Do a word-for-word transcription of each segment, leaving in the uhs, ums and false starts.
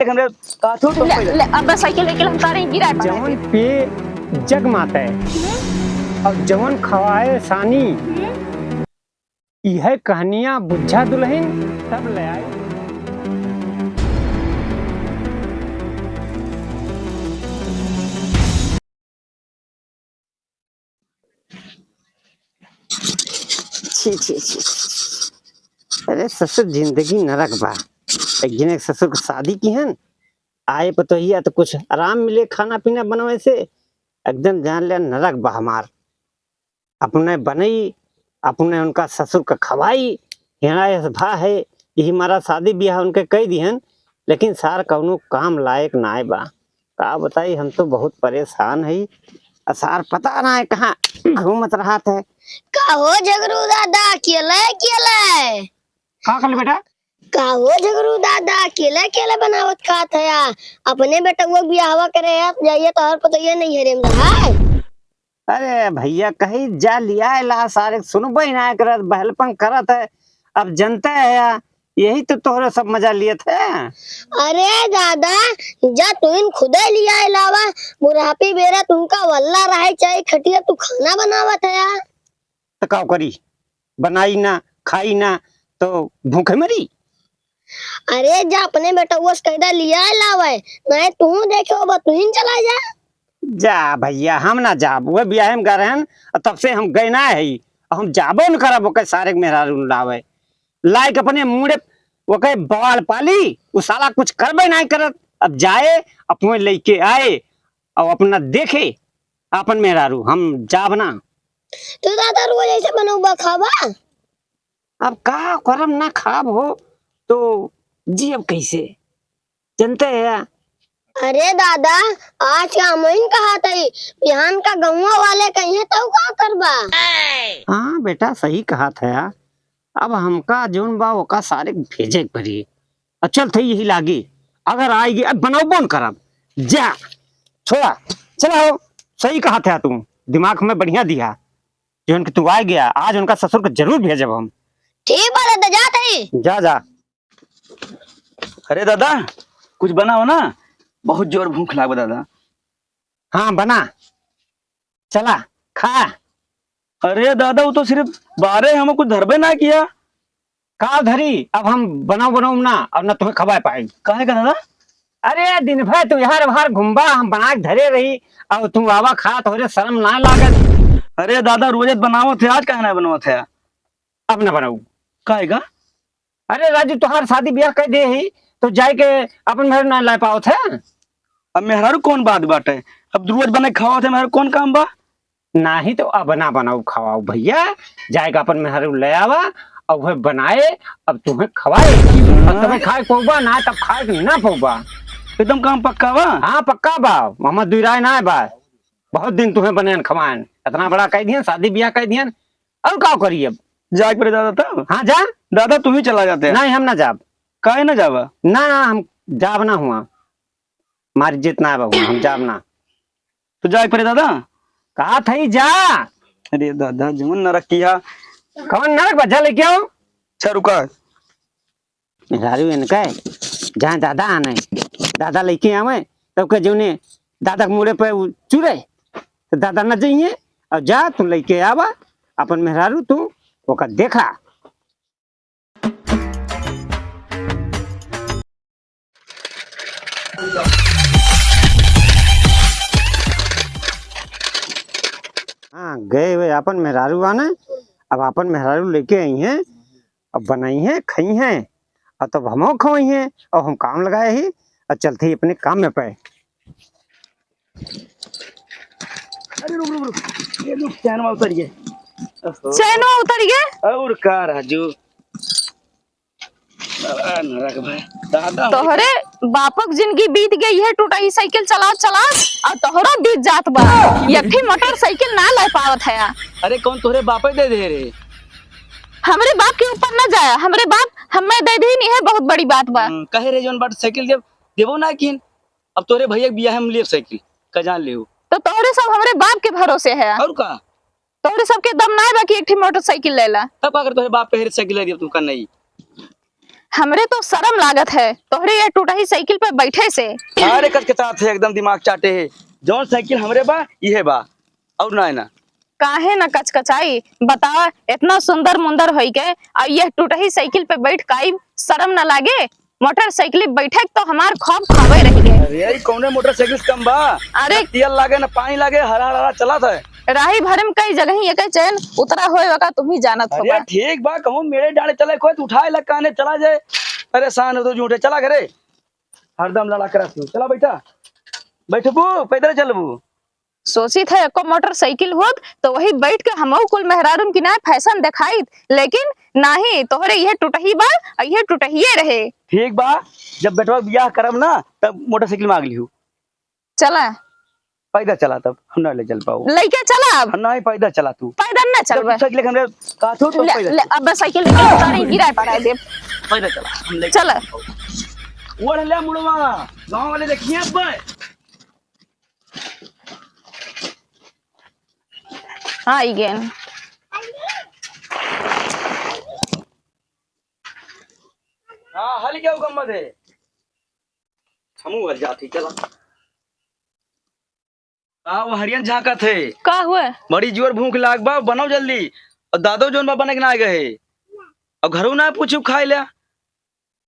देख, हमरे काथू तो ले, पहिले। ले, अब साइकिल वाइकिल हम तारे गिराए पड़े। जवन पिए जग माते, हम्म। और जवन खवाए सानी, हम्म। इहे कहनिया बुझा दुलहिन, तब ले आई। छी, छी, छी, छी। अरे ससुर, जिंदगी नरक बा। एक दिन एक ससुर के शादी किहन, आए पतोहिया तो कुछ आराम मिले खाना पीना बनवे से, एकदम जान ले नरक बा हमार। अपने बनई, अपने उनका ससुर का खवाई, हेड़ा यस भा है, यही मारा शादी बियाह उनके कई दिहन, लेकिन सार कौनो काम लायक नाय बा। का बताई, हम तो बहुत परेशान हई। आ सार पता नाय कहाँ घूमत रहत है। का हो झगरू दादा, अकेले अकेले? का कहले बेटा? का हो झगरू दादा, अकेले अकेले बनावत खात है या? अपने बेटउआ बियाहवा करे है, जाइए तोहर पतोहिया नैहरे में रहा है। अरे भैया, कहीं जा लियाए ला, सारे सुनबे ना करत, बहलपन करत है। अब जनते है या, यही तो तोहरे सब मजा लियत है। अरे दादा, जा तुहिन खुदे लियाए लावा, बुढ़ापी बेरा तुमका वल्ला रहे चाहे खटिया, तू खाना बनावत है या। तो का करी, बनाई ना, खाई ना, तो भूखे मरी। अरे जा अपने बेटउआ से कह दे लियाए लावे, नहीं तू देखे होबा, तुहिन चला जा। जा भैया, हम ना जाब, वह बियाहे में गए रहन, और तब से हम गए ना है, और हम जाबो न करब, ओके सारे के मेहरारू लावे, लाइक अपने मुड़े ओके बवाल पाली, उ साला कुछ करबे नहीं करत। अब जाए, अपने लेके आए, और अपना देखे आपन मेहरारू, हम जाब ना। तो दादा रोज ऐसे बनौबा खाबा? अब का करब, ना खाब हो तो जियब कैसे? जनते है या? अरे दादा, आज का हमइन कहा तई, बिहान का गौवा वाले कहिए तो का करबा? हाँ बेटा, सही कहा था यार। अब हमका जौन बा ओका सारे भेजे के पड़ी। अब चल थे यही लागी, अगर आएगी अब बनाओ बन करब। जा छोड़ा, चला हो, सही कहा था तू, दिमाग में बढ़िया दिया। जौन कि तू आ गया, आज उनका ससुर को जरूर भेजब हम। ठीक बा दादा, जात हई। जा, जा। अरे दादा, कुछ बनाओ ना, बहुत जोर भूख लाग बा दादा। हाँ, बना, चला, खा। अरे दादा, वो तो सिर्फ बारह, हम कुछ धरबे ना किया। का धरी? अब हम बनाओ बनाओ ना, और ना तुम्हें खवाए पाई। काहे का दादा? अरे दिन भर तू यार बाहर घूमबा, हम बना के धरे रही, और तू आवा खा, तोहरे शर्म ना लागत? अरे दादा, रोजत बनावत है, आज काहे ना बनावत है? अब ना बनाऊ। काहे का? अरे राजू, तोहार शादी ब्याह कर दे ही, तो जाए के अपन मेहरारू ना ला पावत है। अब मेहरारू कौन बात बाटे? अब रोज बने खावत है, मेहरारू कौन काम बा? नाही तो अब ना बनाऊ खवाऊ भैया, जाए के अपन मेहरारू ले आवा, और वह बनाए, अब तुम्हें खवाए, और तबे खाए पौबा, ना तब खाए ना पौबा। एकदम काम पक्का बा? हाँ पक्का बा, हमार दुई राय ना बा। बहुत दिन तुम्हें बने खवाएन, इतना बड़ा कह दियन, शादी ब्याह कह दियन, और का करी अब? जाए के पड़े दादा तब? हाँ जा। दादा तू ही चला जाते हैं। नहीं हम ना जाब। काहे ना जाबा? ना हम जाब ना हुआ, हमारी जितना है बहू, हम जाब ना। तो जाए के पड़े दादा? कहा था ही जा। अरे दादा, जवन नरक किया। कौन नरक बा? जा लेके आओ। अच्छा रुका। मेहरारू इनका है, जहाँ दादा आने, दादा लेके आवे, तब के जौने दादा के मुड़े पे उ चुरे, तो दादा न जइए। और जा तू लेके आवा अपन मेहरारू, तू ओका देखा। हाँ, गए हुए आपन मेहरारू आने, अब आपन मेहरारू लेके आई हैं, अब बनाई हैं, खाई हैं, और तब हमहू खवाई हैं, और हम काम लगाए ही, और चलते ही अपने काम में पे। अरे रुक, रुक, रुक, ये रुक, चैनवा उतर गए। ओहो। चैनवा उतर गए? और का राजू? बड़ा नरक भाई, दादा हो। तोहरे बापक जिंदगी बीत गई है टूटही साइकिल चलावत चलावत, और तोहरो बीत जात बा। एक ठे मोटरसाइकिल ना ले पावत है। अरे कौन तोहरे बापे दे दे रे? हमरे बाप के ऊपर ना जाया, हमरे बाप हमें दे दे नहीं है, बहुत बड़ी बात बा। हम्म, कहे रे जौन बात साइकिल देब, देबो ना किन। अब तोहरे भैया के बियाह हम लेब साइकिल, का जान लेहू। तो तोहरे सब हमरे बाप के भरोसे है। और का? तोहरे सबके दम नाय बा कि एक ठे मोटरसाइकिल लेला। तब अगर तोहरे बाप कहे साइकिल ले दिया, तू का नहीं? हमरे तो शर्म लागत है तोहरे ये टूटही साइकिल पे बैठे से। अरे कचकचात है, एकदम दिमाग चाटे है। जौन साइकिल हमरे बा, इहे बा, और ना है ना। काहे ना कचकचाई, बतावा, इतना सुंदर मुंदर होई के, और ये टूटही साइकिल पे बैठ के आई, शर्म ना लागे? मोटरसाइकिल बैठे के तो हमार ख्वाब ख्वाबे रह गए। अरे, ई कौने मोटरसाइकिल से कम बा? अरे, ना तेल लागे, ना पानी लागे, हरा हरा चलत है। राही भरे में कई जगह ही एके चैन उतरा होए, वका तुम ही जानत अरे, होगा। ठीक बा, कहूँ मेरे डाले चले कोई तो उठाए ला काने चला जाए। परेशान हो तो झूठे, चला घरे। हरदम लड़ा करत हो। चला बैठा। बैठबू, पैदल चलबू? सोचित है, एको मोटरसाइकिल होत, तो वही बैठ के हमहू कुल मेहरारून की नाय फैशन देखाइत, लेकिन नाही, तोहरे इहे टुटही बा, आ इहे टुटहिए रहे। ठीक बा, जब बेटवा बियाह करब ना, तब मोटरसाइकिल मांग लिहू। चला। पैदल चला, तब हम ना ले चल पाऊ। लइके चला अब। हम ना, पैदल चला तू। पैदल ना चलबे। जब तू साइकिल हमरे का तू, तो ले, पैदल ले, चल। अब साइकिल लेके तारी गिराए पड़ाए देब। पैदल चला, हम ले चला। चल पाऊ। ओढ़ ले मुड़वा, गांव वाले देखिए अब। आई गेन। हाँ, हल क्या हुकम मत है? हमू हल जाती, चला। का वो हरियन झांकत है? का हुआ? बड़ी जोर भूख लाग बा, बनाओ जल्दी। और दादो जोन बा बने के ना आ गए। और घरों ना पूछू खाए ल्या।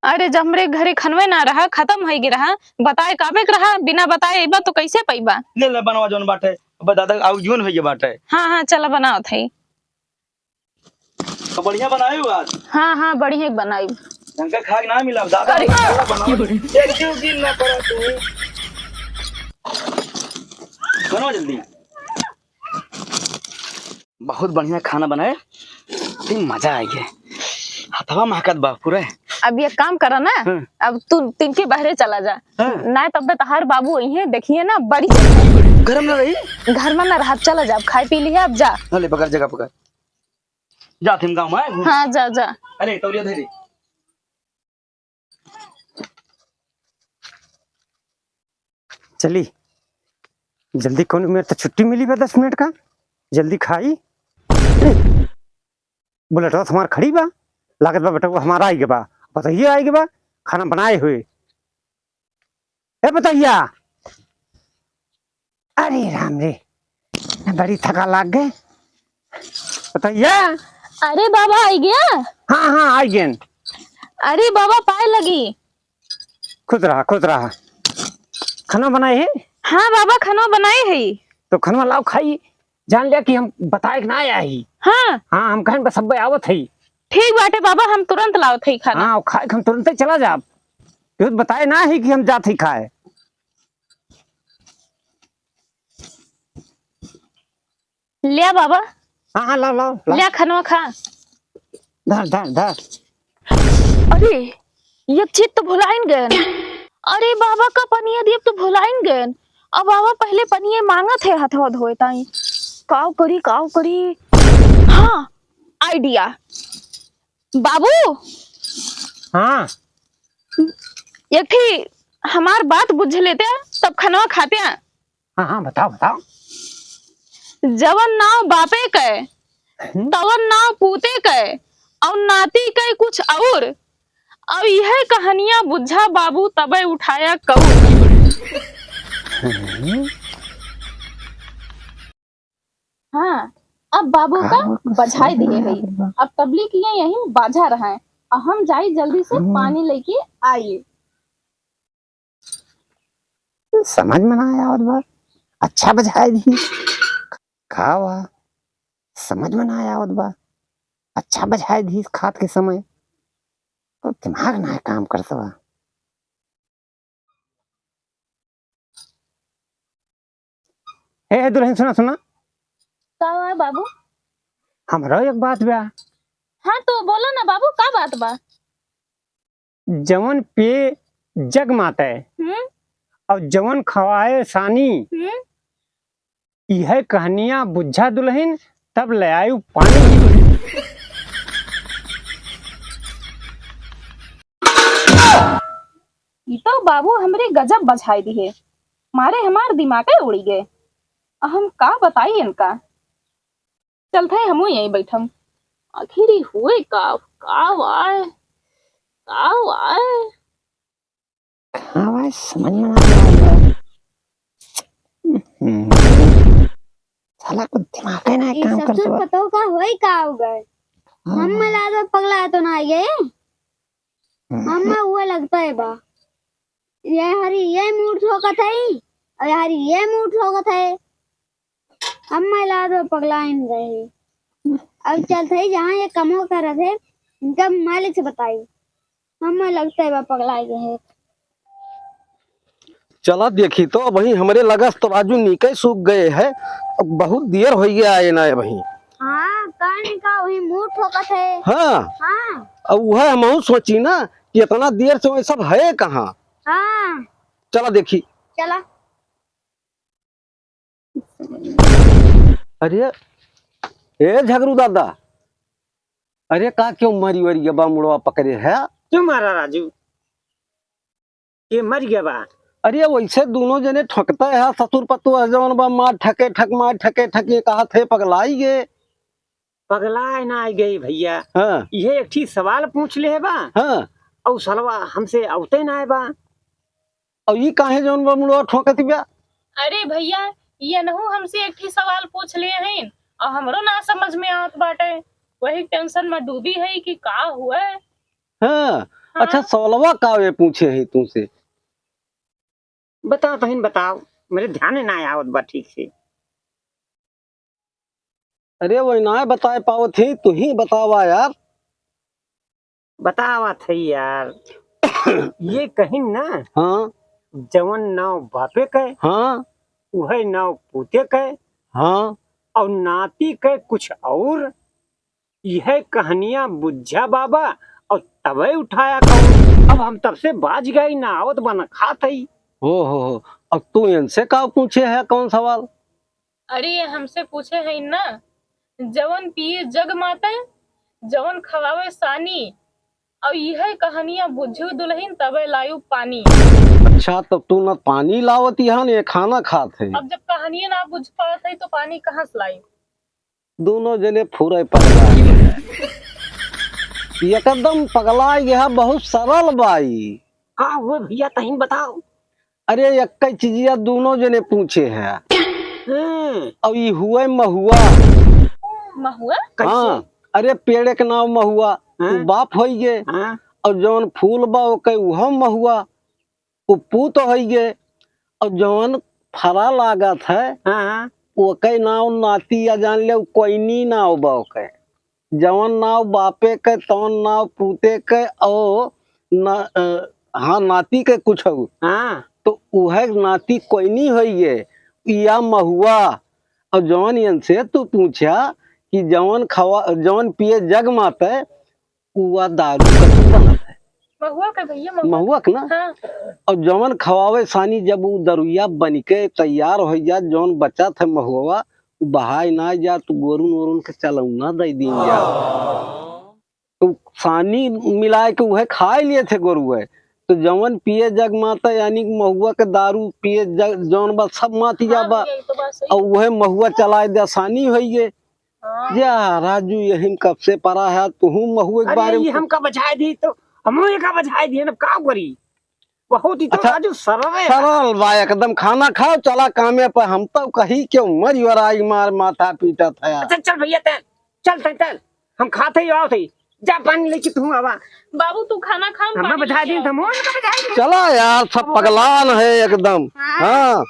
अरे, जब हमरे घरे खनवे ना रहा, खत्म होई गे रहा, बताए काबे के रहा, बिना बताए अइबा तो कैसे पइबा? ले ले, बनवा जौन बाटे, अब दादा आउ जून होई गे बाटे। हाँ, हाँ, चला बनावत हई। तो बढ़िया बनाई हो आज। हाँ, हाँ, बढ़िया बनाई। ढंग का खाए ना मिला, दादा अरे। चला बनाओ। एक क्यों दिन ना करा तू। बनाओ जल्दी। बहुत बढ़िया खाना बनाए, अभी मजा आइगे। हथवा महकत बा पूरे। अब एक काम करा ना, हाँ। अब तू तिनके बहरे चला जा। हाँ। ना तब तहार बाबू अइहे, देखिए ना, बड़ी जगह। घर में ना रही? घर में ना रहा, चला जा, अब खाए पी लिहे, अब जा। हाँ, ले, पकड़ जगह पकड़। जा, थिम गाँव में। हाँ, जा, जा। अरे, तौलिया धरे। चली, जल्दी कौन, मेरे तो छुट्टी मिली बा दस मिनट का, जल्दी खाई। बुलेटवा तो हमार खड़ी बा, लागत बा बेटवा हमारा आई के बा, बताइए आई के बा, खाना बनाए हुए। ए बताइया, अरे राम रे, बड़ी थका लाग गए। बताइया। अरे बाबा, आई गया? हाँ, हाँ, आई गेन। अरे बाबा, पाए लगी। खुश रहा, खुश रहा। खाना बनाए है? हाँ बाबा, खाना बनाए है। तो खाना लाओ खाई। जान लिया कि हम बताए के ना आया ही। हाँ। हाँ, हम कहें बस सब आवत है। ठीक बाटे बाबा, हम तुरंत लावत है खाना। हाँ, खाए के हम तुरंत ही चला जाब। क्यों बताए ना है कि हम जात ही खाए। लिया बाबा। हाँ, हाँ, लाओ, लाओ, लाओ। लिया खनवा खा। धर, धर, धर। अरे, एक चीज तो भुलाइन गएन। अरे बाबा का पनिया दिए तो भुलाइन गएन। अब बाबा पहले पनिया मांगत है हथवा धोए ताई। काव करी, काव करी। हाँ, idea। बाबू। हाँ। एक ठी हमार बात बुझ लेते, तब खनवा खाते। हाँ, हाँ, बताओ, बताओ। जवन नाव बापे के, हम्म। तवन नाव पूते के, और नाती के कुछ और। अब यह कहानियां बुझा बाबू, तबे उठाया कौर। हम्म। हाँ, अब बाबू का का बजाय दिए है। अब तबली के यहीं बाझा रहा है। अब हम जाई जल्दी से हम्म। पानी लेके आई। समझ में ना आवत बा। अच्छा बजाय दी। का बा? समझ में ना आवत बा। अच्छा बजाय दी खात के समय। तो दिमाग ना काम करत बा। ए, ए, दुल्हन, सुना, सुना। का हुआ बाबू? हमरा एक बात बा। हाँ, तो बोला ना बाबू, का बात बा? जवन पिए जग माते हम्म। और जवन खवाए सानी, हम्म। यह कहानियां बुझा दुल्हन, तब ले आयु पानी। ई तो बाबू हमरे गजब बजाय दिहे, मारे हमार दिमागे उड़ी गए। हम का बताई इनका, चलत है हमहू यहीं बैठम। आखिर ई हुए का, का वाय? का हुआ है? हाँ भाई, समझ में ना आ रहा है। हम्म। साला कुछ दिमाग ही ना ये काम ससुर करत बा। पतोह का होई का हो गए? हाँ। हम मिला दो पगला तो ना ये। हम्म। हम में वो लगता है बा। ये हरी ये मूड ठोकत है और ये हरी ये मूड ठोकत है। हम मिला दो पगलाइन रहे। अब चलत है जहाँ ये कमो करत है, इनका मालिक से बताई। हमें लगता है बा पगला गए है। चला देखी तो, अबहीं हमरे लगस तो राजू नीके सूख गए है। अब बहुत देर होइ गया आए ना अबहीं। हाँ, कान का वही मुंह ठोकत है। हाँ। हाँ। अब वह हमहू सोची ना कि इतना देर से वही सब है कहाँ। हाँ। चला देखी। चला। अरे, ए झगरू दादा, अरे का क्यों मरी वरी गबा मुड़वा पकड़े है? क्यों मारा राजू? ये मर गया बा? अरे वैसे दोनों जने ठकता है, ससुर पतोह जौन बा, मार ठके ठक, मार ठके ठक, ये कहा थे पगलाई गे। पगलाए ना आई गई भैया। हाँ। ये एक ठी सवाल पूछ ले बा। हाँ। और सलवा हमसे अवते ना आए बा। और ई काहे जौन बा मुड़वा ठोकत बा? अरे भैया, ये नहु हमसे एक ठी सवाल पूछ ले हईन और हमरो ना समझ में आवत बाटे। वही टेंशन में डूबी है कि का हुआ। हाँ। हाँ। अच्छा, सवालवा का वे पूछे है तुमसे? बताओ तहिन बताओ, मेरे ध्यान में ना आवत बा ठीक से। अरे वही ना बताए पावत ही, तू ही बतावा यार। बतावत है यार। ये कहिन ना। हाँ। जवन नाव बापे के। हाँ। उहे नाव पूते के। हाँ। और नाती के कुछ और। यह कहनिया बुझा बाबा और तबे उठाया कहूँ। अब हम तब से बाज गए ना आवत बना खात है। हो, हो, हो। अब तू इनसे का पूछे है कौन सवाल? अरे ये हमसे पूछे है ना, जवन पिए जग माते, जवन खवावे सानी, और यह कहनिया बुझू दुल्हन तबे लायू पानी। अच्छा, तब तू न पानी लावत यहाँ, ये खाना खात है। अब जब कहनिया ना बुझ पावत है तो पानी कहाँ से लायू? दोनों जने फुरे पगला। एकदम पगला गया, बहुत सरल बाई। का हुए भैया, तहिन बताओ। अरे, एक्कै चीजिया दोनों जने पूछे है। हम्म। अब ई हुए महुआ। महुआ? कैसे? हाँ, अरे, पेड़ के नाव महुआ, हाँ। उ बाप होइगे। हाँ। और जौन फूल बा, ओके उहो महुआ, उ पूत होइगे। और जौन फरा लागत है, हाँ, हाँ। ओके नाव नाती या जान ले, उ कोइनी नाव बा ओके। जवन नाव बापे के, तवन नाव पूते के, औ न-, अ, हाँ, नाती के कुछ हो। हाँ। तो उहे नाती कोइनी होइए, या महुआ। और जवन इनसे तू पूछा कि जवन खवा, जवन पिए जग माते, उआ दारू कथू बनत है। महुआ के भैया, महुआ। महुआ के ना? हाँ। और जवन खवावे सानी, जब उ दरुइया बनिके तैयार होइ जात, जवन बचत है महुआ, बहाय ना जा, तो गोरुन वोरुन के चलौना दइ दीन जा। तो सानी मिलाए के उहे खाए लिए थे गोरुए। तो जवन पिए जग माता, यानी कि महुआ के दारू पिए जग, जवन बा सब माती जा बा। हाँ भैया, ये तो बात सही। और उहे महुआ चलाए दे, सानी होइए। हाँ। जा राजू, यही में कब से परा है, तुहू महुए के अरे, बारे में ये कुछ हमका बझाए दी तो हमहू एका बझाए दिए, अब का करी? बहुत ही तो अच्छा, राजू सरल है। सरल बा एकदम। खाना खाओ, चला कामे पर। हम तो कही क्यों मरी और आई मार माथा पीटत है। अच्छा, चल भैया, तैं चल, तैं चल, हम खाते ही आओ थे। जा पानी लेके तू आवा। बाबू, तू खाना खा, हम हमें पानी बझाए लेके दी, आओ। हम उनका बझाए दी। चला यार, सब पगलान है एकदम। हाँ। हाँ।